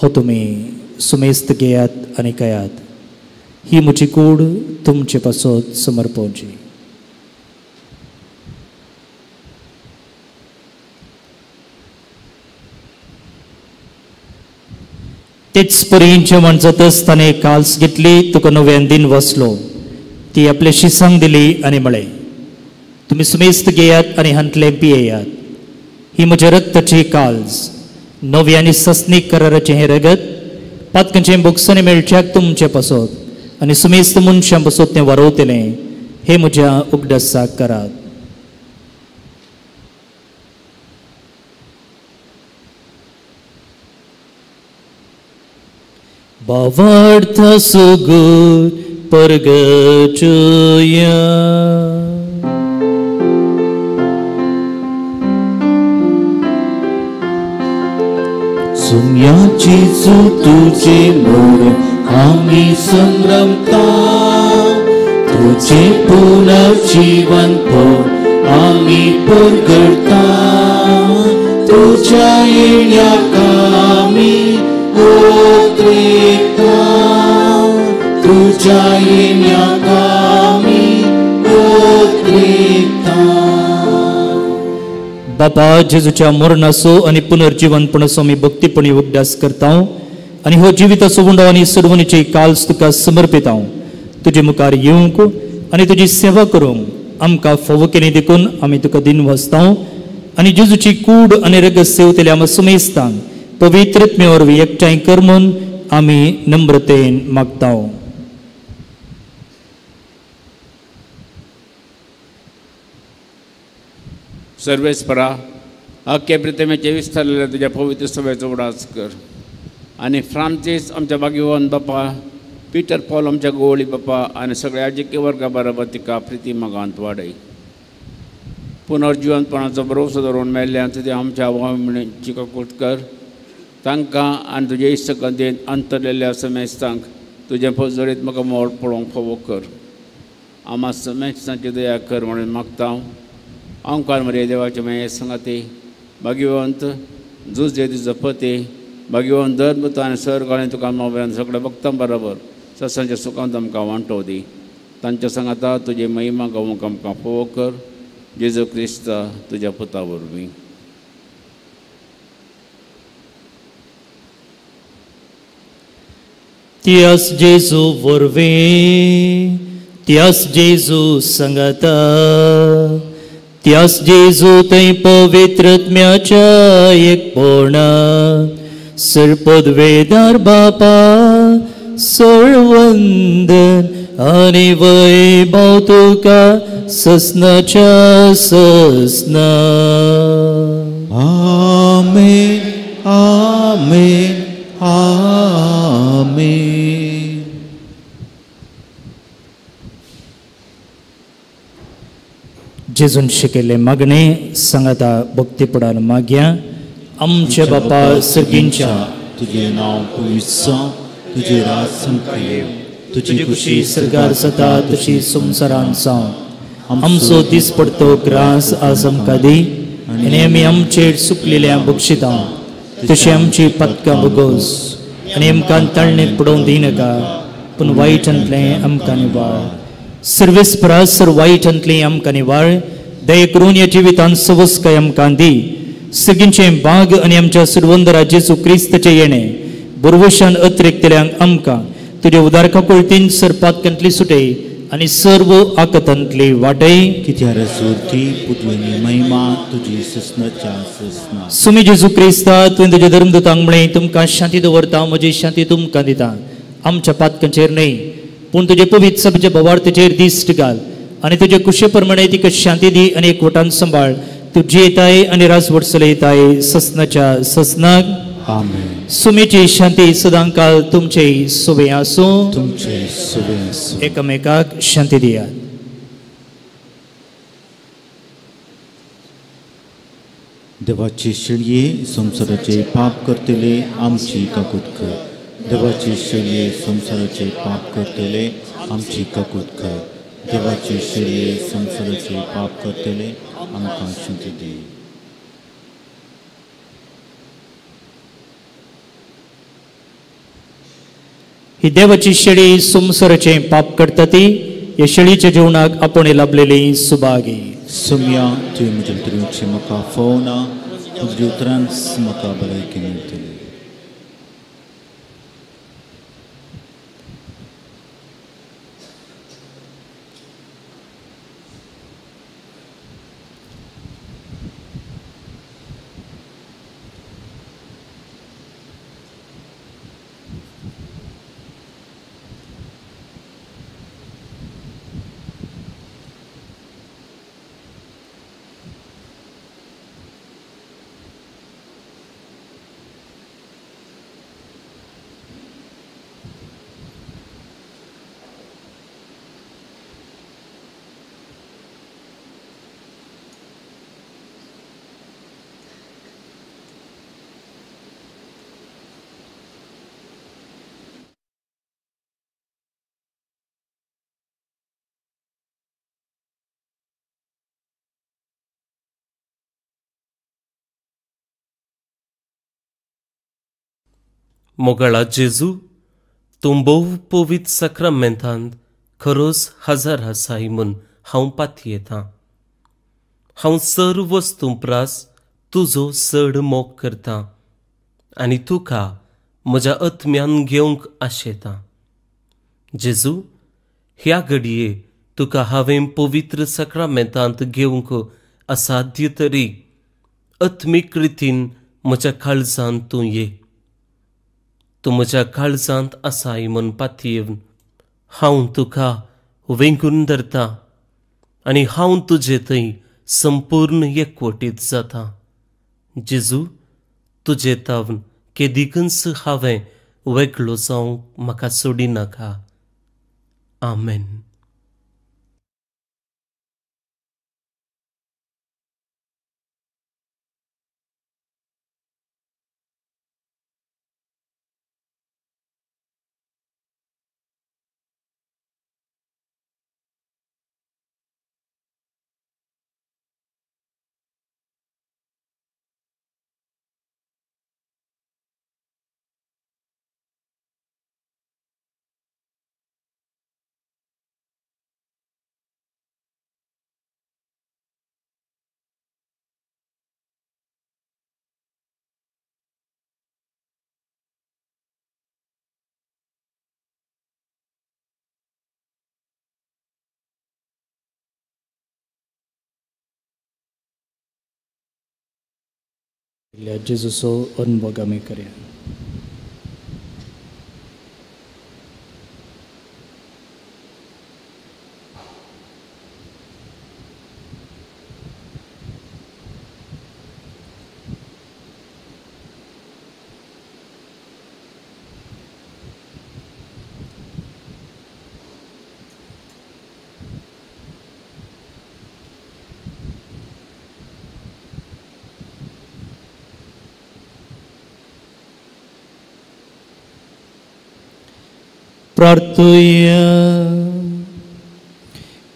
हो तुमी सुमेस्त घेयात आनी खायात ही म्हजी कूड तुमचे पासत समर्पवची. तेच परी जेवण जातच ताणें काल्स घेतली तुका नव्यान दिन वसलो ती आपल्या शिसांक दिली आनी म्हळें तुमी सुमेस्त घेयात आनी हांतलें पियेयात ही म्हज्या रक्ताची काल्स नवी आनी सस्नीक कराराचें हें रगत पातकांचें बोगसणें मेळच्याक तुमचे पासत आनी सुमेस्त मनशां पासत तें वारोवतलें हें म्हज्या उगडासाक करात. भावार्थ सुगूर परगचुया. सुम्या जेजू तुझे मोर आमी संभ्रमता तुझे पुनर्जीवन पोर आमी परगडता तुझ्या येण्याक आमी उतरेता तुझ्या येण्याक आमी उतरेता. बापा जेजूच्या मरणाचो आनी पुनर्जीवनपणाचो आमी भक्तीपणी उगडास करता आनी हो जिविताचो उंडो आनी सर्वणीची काल्स तुका समर्पिता. तुजे मुखार येवंक आनी तुजी सेवा करूंक आमकां फावो केली देखून आमी तुका दिन वाचता आनी जेजूची कूड आनी रगत सेवतल्या आमकां सुमेस्तान पवित्रत्मे वरवीं एकठांय कर म्हूण आमी नम्रतेन मागता. सर्वेस्परा अख्खे प्रितमेचे विस्तारलेल्या तुज्या पवित्र सभेचो उडास कर आनी फ्रांसीस आमच्या भाग्यवान बापा, पिटर पॉल आमच्या गोवळी बापा आनी सगळ्या राजकीय वर्गा बरोबर तिका प्रिती मोगांत वाडय. पुनर्जिवनपणाचो भरवसो दवरून मेल्ल्यान तुज्या आमच्या आवय काकूट कर. तांकां आनी तुजे इश्टगंदेन अंतरलेल्या समेस्तांक तुजें फौजडीत म्हाका मोड पळोवंक फावो कर. आमा समेस्तांची दया कर म्हणून मागता हांव. ओंकार मरे देवाचे माये सांगाती भाग्यवंत जुजे तुजो पती भाग्यवंत धर्म आनी सर्ग आनी तुका मोबायलान सगळ्या भक्तां बरोबर ससांच्या सुखांत आमकां वांटो दी. तांच्या सांगाता तुजी महिमा गावंक आमकां फावो कर. जेजू क्रिस्ता तुज्या पुता वरवीं. त्यास जेजू वरवीं, त्यास जेजू संगता, त्यास जेजू थंय पवित्रत्म्याच्या एकपणा सरपदवेदार बापा सळवंदन आनी वैभव तुका ससनाच्या ससना. आमेन आमेन आमेन. जेजून शिकयल्ले मागणे सांगाता भक्तीपणान मागया. आमचे बापा सर्गींच्या, तुझे नांव पवित्र जावं, तुझे राज संकये, तुजी खुशी सरकार जाता तशी संवसारांत जावं. आमचो दीस पडतो ग्रास आज आमकां दी आनी आमी आमचेर चुकलेल्या बक्षिता तशी आमची पदकां भोगोस आनी आमकां ताळणेक पडोवंक दिनाका, पूण वायटांतलें आमकां निवाळ. सर्वेस्परा सर वायटांतलें आमकां निवाळ. दया करून ह्या जिवितांत सवस्काय आमकां दी. सगळींचें भाग आनी आमच्या सुरवंदरा जेजू क्रिस्ताचें येणें बरवशान अतिरिक्तल्यांक आमकां तुज्या उदार काकुळतीन सरपातकांतली सुटय आनी सर्व आकतांतली वाटय. कित्याक सुरती पुतळी महिमा तुजी ससनाच्या ससना. सुमी जेजू क्रिस्ता, तुवें तुज्या धर्मदूतांक म्हळें, तुमकां शांती दवरता, म्हजी शांती तुमकां दिता. आमच्या पातकांचेर न्हय पूण तुजे पवित्र सभेच्या भवार्थेचेर दिश्ट घाल आनी तुजे कुशे प्रमाणे तिका शांती दी आनी एकवटान सांबाळ. तूं जियेताय आनी राजवट चलयताय ससनाच्या ससनाक. आमेन. सुमीची शांती सदांकाल तुमचे सुबे आसूं. तुमचे सुबे आसूं. एकामेकाक शांती दियात. देवाची शेळये संवसाराचे पाप करतले आमची काकूत कर. देवाची शेळये संवसाराचे पाप करतले आमची काकूत कर. देवाची शेळये संवसाराचे पाप करतले आमकां शांती दी. ही देवाची शेळी संवसाराचे पाप करता ती ह्या शेळीच्या जेवणाक आपण लाभलेली सुभागी. सुम्या तुवें म्हज्या भितर म्हाका फोवना, तुज्या उतरांच म्हाका भलायकी मेळटली. मोगाळा जेजू, तूं भोव पवित्र साक्रामेंतांत खरोच हजार आसाय म्हूण हांव पातयेतां. हांव सर्व वस्तूं प्रास तुजो चड मोग करतां आनी तुका म्हज्या आत्म्यान घेवंक आशेतां. जेजू, ह्या घडये तुका हांवें पवित्र साक्रामेंतांत घेवंक असाध्य तरी आत्मीक रितीन म्हज्या काळजांत तूं ये. तूं म्हज्या काळजांत आसाय म्हूण पातयेवन हांव तुका वेंगून धरतां आनी हांव तुजे थंय संपूर्ण एकवटीत जाता. जेजू, तुजे तावन केदिकूच हांवें वेगळो जावंक म्हाका सोडिनाका. आमेन. जेजूचो अनुभव आमी करया. प्रार्थुया.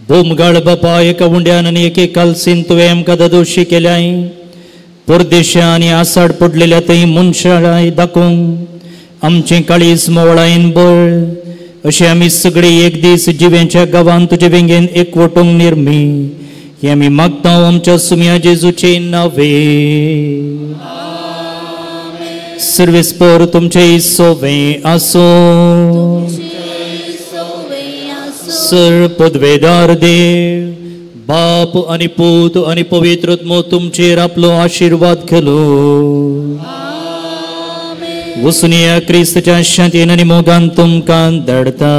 बोमगाळ बापा, एका उंड्यान आनी एके कालसीन तुवें आमकां दादोशी केल्याय. परदेशा आनी आसाड पडलेल्या थंय मनशाळाय दाखोवंक आमचें काळीज मोवळायन बळ अशें आमी सगळीं एक दीस जिव्यांच्या गांवान तुजे वेंगेन एकवटूंक निर्मी हें आमी मागता आमच्या सुम्या जेजूचे नावे. सर्वेस्पर तुमचे सोवे आसूं. सर पदवेदार देव बाप आनी पूत आनी पवित्र आत्मो तुमचेर आपलो आशिर्वाद घालू. वसुनिया क्रिस्तच्या शांतीन आनी मोगान तुमकां धाडता.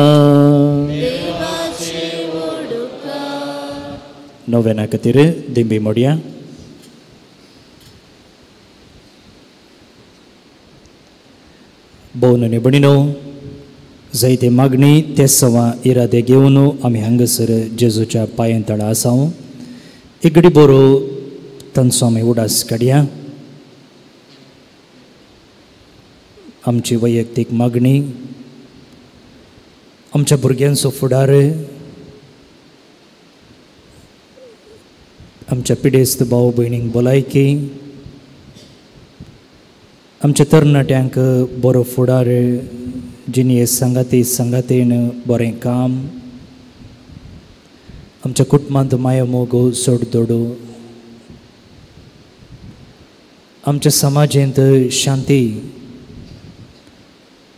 नोवेना खातीर दिंबी मोडया. भोवन आनी भयणीनो, जायते मागणी ते सवा इरादे घेवन आमी हांगासर जेजूच्या पांयां तळा आसा. एक घडी बरो तांचो आमी उडास काडया. आमची वैयक्तीक मागणी, आमच्या भुरग्यांचो फुडार, आमच्या पिडेस्त भाव भयणींक भलायकी, आमच्या तरणाट्यांक बरो फुडार, जिणये सांगाती सांगातीन बरें काम, आमच्या कुटुंबांत माया मोग सोडदोडो, आमच्या समाजेंत शांती,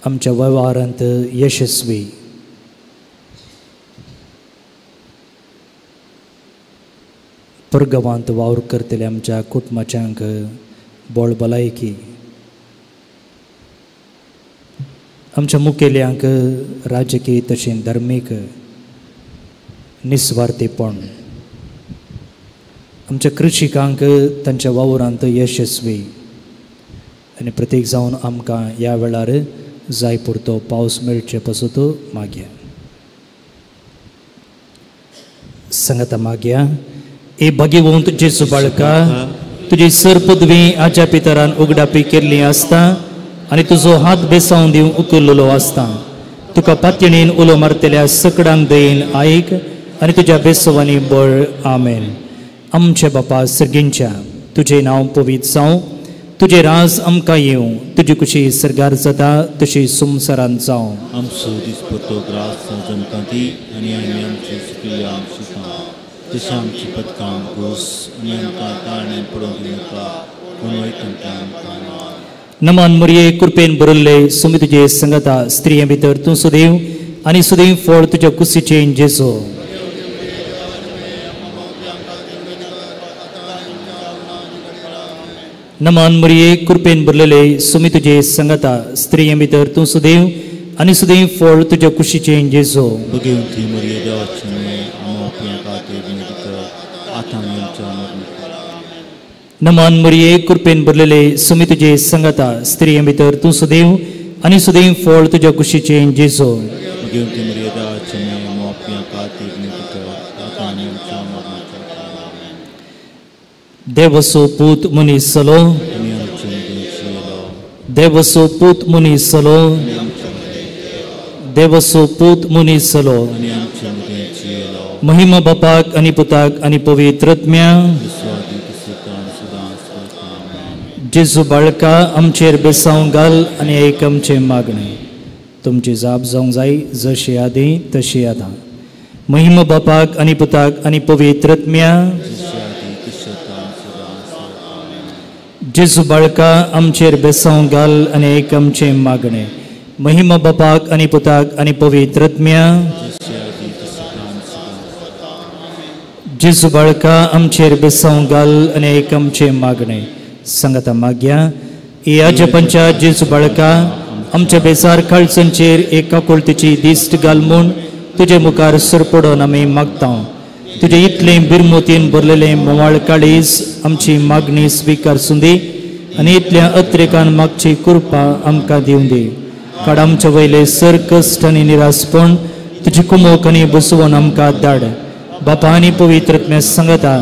आमच्या वेव्हारांत यशस्वी, परगांवांत वावर करतले आमच्या कुटुंबाच्यांक बळ भलायकी, आमच्या मुखेल्यांक राजकीय तशें धर्मीक निस्वार्थीपण, आमच्या कृषिकांक तांच्या वावरांत यशस्वी आनी प्रत्येक जावन आमकां ह्या वेळार जाय पुरतो पावस मेळचे पासत मागया. सांगाता मागया. ए भाग्यवंत जेजू बाळका, तुजी सर पदवी आज्या पितरान उगडापी केल्ली आसता आनी तुजो हात बेसावन दिवन उखल्लो आसता. तुका पातयणीन उलो मारतल्या सकडांक दयेन आयक आनी तुज्या बेसवांनी बळ. आमेन. आमच्या बापा सर्गींच्या, तुजें नांव पवित्र जावं, तुजें राज आमकां येवं, तुजी कुशी सर्गार जाता तशी संवसारांत जावं. आमचो दिसपट्टो ग्रास आमकां दी आनी आमी आमची चुकिल्ल्या आमची तशें आमची पदकां घोस आनी आमकां ताळण्यान पडोवंक दिनाका, पूण वयतांतल्यान आमकां. नमन मरिये, कृपेन भरिल्ले, सुमी तुजे संगता, स्त्रिये भितर तूं सुदैव आनी सुदैव फळ तुज्या कुशीचें जेजू. नमन मरिये, कृपेन भरलेले, सुमी तुजे संगता, स्त्रिये भितर तूं सुदैव आनी सुदैव फळ तुज्या कुशीचें जेजू. भगवंती मरिये, देवाची माय, आमकां खातीर विनंती कर, आतां आनी आमच्या मरणा. नमन मरिये कृपेन भरलेले सुमी तुजे संगता स्त्रिये भितर तूं सुदैव आनी सुदैव फळ तुज्या कुशीचें जेजू. देवसो पूत मनीस जालो, देवसो पूत मनीस जालो, देवसो पूत मनीस जालो. महिमा बापाक आनी पुताक आनी पवित्र आत्म्या. जेजू बाळका आमचेर बेसांव घाल आनी एक आमचें मागणें तुमची जाप जावंक जाय जशी आदी तशी आतां. महिमा बापाक आनी पुताक आनी पवित्र आत्म्या. जेजू बाळका आमचेर बेसांव घाल आनी एक आमचें मागणें. महिमा बापाक आनी पुताक आनी पवित्र आत्म्या. जेजू बाळका आमचेर बेसांव घाल आनी एक आमचें मागणें. सांगाता मागया हे आजपांच्या जेजू बाळका आमच्या बेजार काळजांचेर एक काकुळतेची दिश्ट घाल म्हूण तुजे मुखार सरपडोन आमी मागता. तुजे इतलें बिरमोतीन भरलेलें म्होंवाळ काळीज आमची मागणी स्विकार सुंदी आनी इतल्या अत्रेकान मागची कृपा आमकां दिवं दी. काड आमच्या वयले सर कश्ट आनी निरासपण तुजी कुमोक आनी बसोवन आमकां धाड. बापा आनी पवित्र आत्म्या सांगता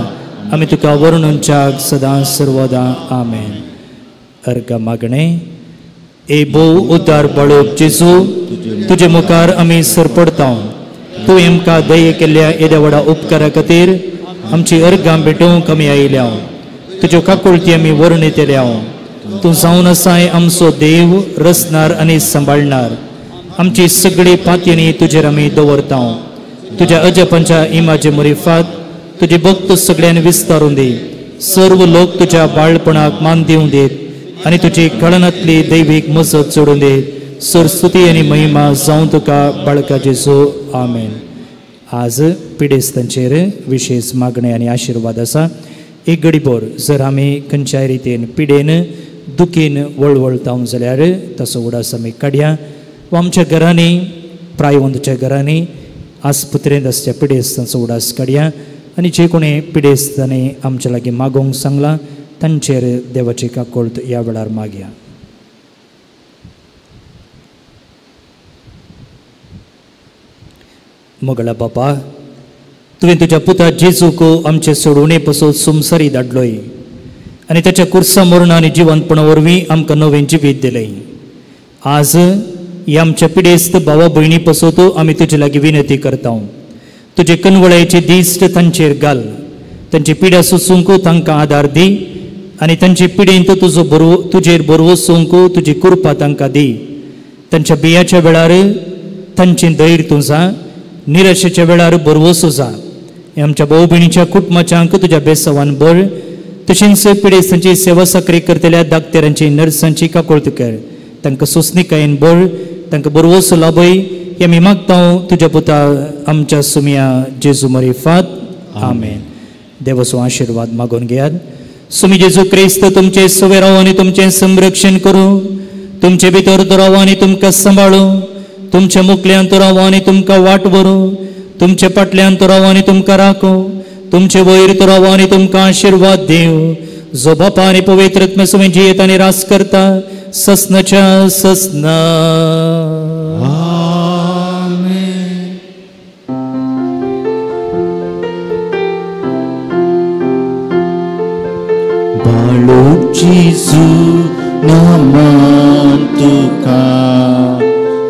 आमी तुका वर्णूनच्याक सदां सर्वदा. आमेन. अर्घ मागणें. ए भोव उदार बाळोक जेजू तुजे मुखार आमी सरपडता. तूं आमकां दये केल्ल्या येद्या व्हडा उपकारा खातीर आमची अर्घां भेटोवंक आमी आयल्या. तुज्यो काकुळती आमी वर्णितल्या. तूं जावन आसाय आमचो देव रचणार आनी सांबाळणार. आमची सगळी पातयेनी तुजेर आमी दवरता. तुज्या अजपांच्या इमाजे मुरीफात तुजी भक्त सगळ्यांनी विस्तारून दी. सर्व लोक तुज्या बाळपणाक मान दिवं देत आनी तुजी कळनांतली दैवीक मजत चडून देत. सरस्तुती आनी महिमा जावं तुका बाळका जेजू. आमेन. आज पिडेस्तांचेर विशेष मागणें आनी आशिर्वाद आसा. एक गडीभर जर आमी खंयच्याय रितीन पिडेन दुखीन वळवळता जाल्यार ताचो उडास आमी काडया वा आमच्या घरांनी प्रायवंतच्या घरांनी आस्पत्रेंत आसच्या पिडेस्तांचो उडास काडया आनी जे कोणी पिडेस्तांनी आमच्या लागीं मागोवंक सांगलां तांचेर देवाची काकुळट ह्या वेळार मागया. मोगळा बापा तुवें तुज्या पुता जेजूक आमचे सोडवणे पसून संवसारी धाडलोय आनी ताच्या कुर्सा मरण आनी जिवंतपणा वरवीं आमकां नवें जिवीत दिलें. आज ह्या आमच्या पिडेस्त भावा भयणी पसून आमी तुजे लागीं विनंती करता. तुजे कनवळायचे दिश्ट तांचेर घाल. तांची पिड्या सोसूंक तांकां आदार दी आनी तांचे पिडेंत तुजो तुजेर भरवसूंक तुजी कृपा तांकां दी. तांच्या बियाच्या वेळार तांचें धैर्य तूं जा, निराशेच्या वेळार भरवसो जा. आमच्या भाव भयणीच्या कुटुंबाच्यांक तुज्या बेसवान भर. तशेंच पिडेस्तांची सेवा साकरी करतल्या डाक्टरांची नर्सांची काकुळट कर. तांकां सोंसणीकायेन भर, तांकां भरवसो लाभय. हे आमी मागता तुज्या पुता आमच्या सुमया जेजू मरिफात. आमेन. देवाचो आशिर्वाद मागून घेयात. सुमी जेजू क्रिस्त तुमचे सवे राव आनी तुमचें संरक्षण करूं. तुमचे भितर तो राव आनी तुमकां सांबाळूं. तुमच्या मुखल्यान तो राव आनी तुमकां वाट व्हरूं. तुमचे फाटल्यान तो राव आनी तुमकां राखूं. तुमचे वयर तो राव आनी तुमकां आशिर्वाद दिवं. जो बापा आनी पवित्र आत्म्या सुमी जियेत आनी रास करता ससनाच्या ससना. जेजू नमन तुका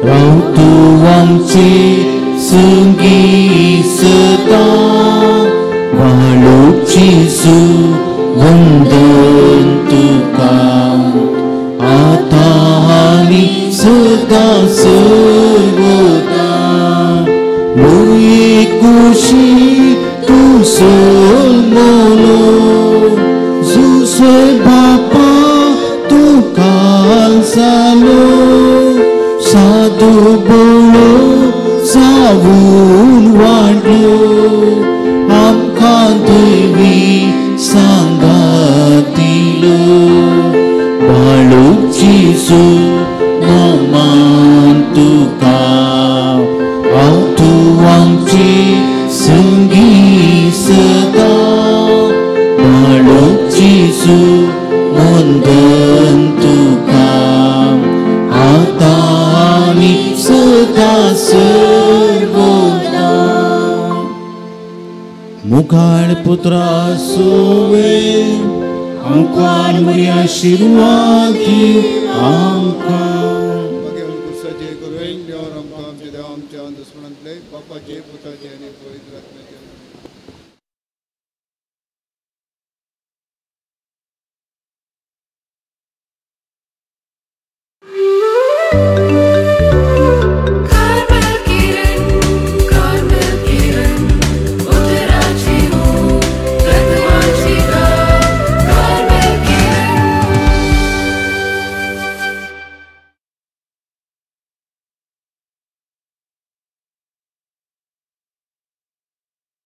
राव तूं आमचे संगी सदां. बाळूक जेजू वंदन तुका आतां आनी सदां सर्वदा. लोये कुशी तूं सोलमोलो जुसे बापा तूं काल जालो. साधू बोलो जावन वाडलो आमकां देवी सांगातिलो. बाळूक जेजू नमन तुका हांव तूं आमचे संगी सदां. बाळूक जेजू मुखार पुत्रा सोवे आमकां मरी आशिर्वाद दी आमकां. बापाचे पुताचे आनी पवित्र आत्म्याचे.